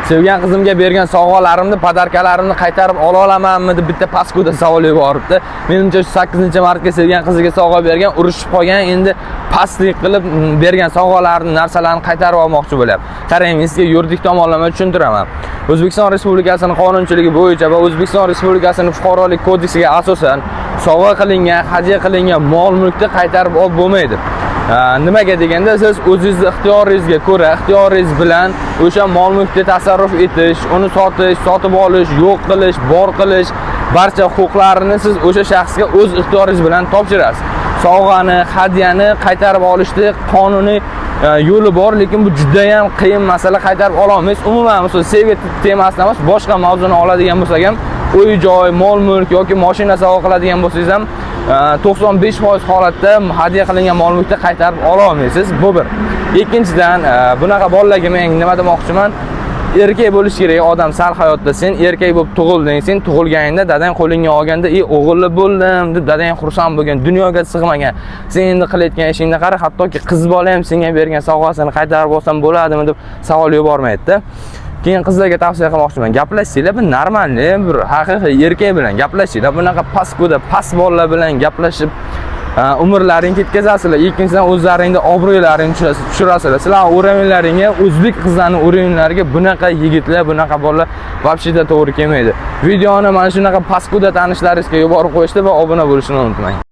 Sevgan qizimga bergan sovg'alarimni, подарка larimni qaytarib ola olamanmi deb bitta паскуда savol yuboribdi. Menimcha, shu 8-martga sevgan qiziga sovg'a bergan, urushib qolgan, endi pastlik qilib bergan sovg'alarini, narsalarni qaytarib olmoqchi bo'lyapti. Qarang, men sizga yuridik tomonlama tushuntiraman. O'zbekiston Respublikasining qonunchiligi bo'yicha va O'zbekiston Respublikasining Fuqarolik kodeksiga asosan sovg'a qilingan, hadya qilingan mol-mulkni qaytarib olib bo'lmaydi. Nimaga deganda, siz o'zingizni ixtiyoringizga ko'ra, ixtiyoringiz bilan o'sha mol-mulkni tasarruf etish, uni sotish, sotib olish, yo'q qilish, bor qilish barcha huquqlarini siz o'sha shaxsga o'z ixtiyoringiz bilan topshirasiz. Sovg'ani, hadyani qaytarib olishni qonuniy yo'li bor, lekin bu juda ham qiyin masala, qaytarib ola olmaysiz. Umuman, misol, sevgi temasidan emas, boshqa mavzuni oladigan bo'lsak ham, uy joy, mol mulk yoki mashina sovg'a qiladigan bo'lsangiz ham, 95% holatda hadya qilingan mol mulkni qaytarib ola olmaysiz. Bu bir. Ikkinchidan, bunaqa bolalarga men nima demoqchiman? Erkak bo'lish kerak odam sal hayotda. Sen erkak bo'lib tug'ilding. Sen tug'ilganingda dadang qo'lingga olganda, "Ey, o'g'illi bo'ldim", deb dadang xursand bo'lgan, dunyoga sig'magan. Sen endi qilayotgan ishingni qara, hattoki qiz bola ham senga bergan sovg'asini qaytarib olsam bo'ladimi deb savol yubormaydi-da. Keyin qizlarga tavsiya qilmoqchiman. Gaplashsanglar, bir нормальный, bir haqiqiy erkak bilan gaplashinglar. Bunaqa паскуда, past bolalar bilan gaplashib umrlaringni ketkazasizlar. Ikkinchidan, o'zlaringni obro'laringni tushirasizlar. Sizlar уровень laringga, o'zbek qizlarining уровень lariga bunaqa yigitlar, bunaqa bolalar вообще to'g'ri kelmaydi. Videoni mana shunaqa паскуда tanishlaringizga yuborib qo'yishdi va obuna bo'lishni unutmang.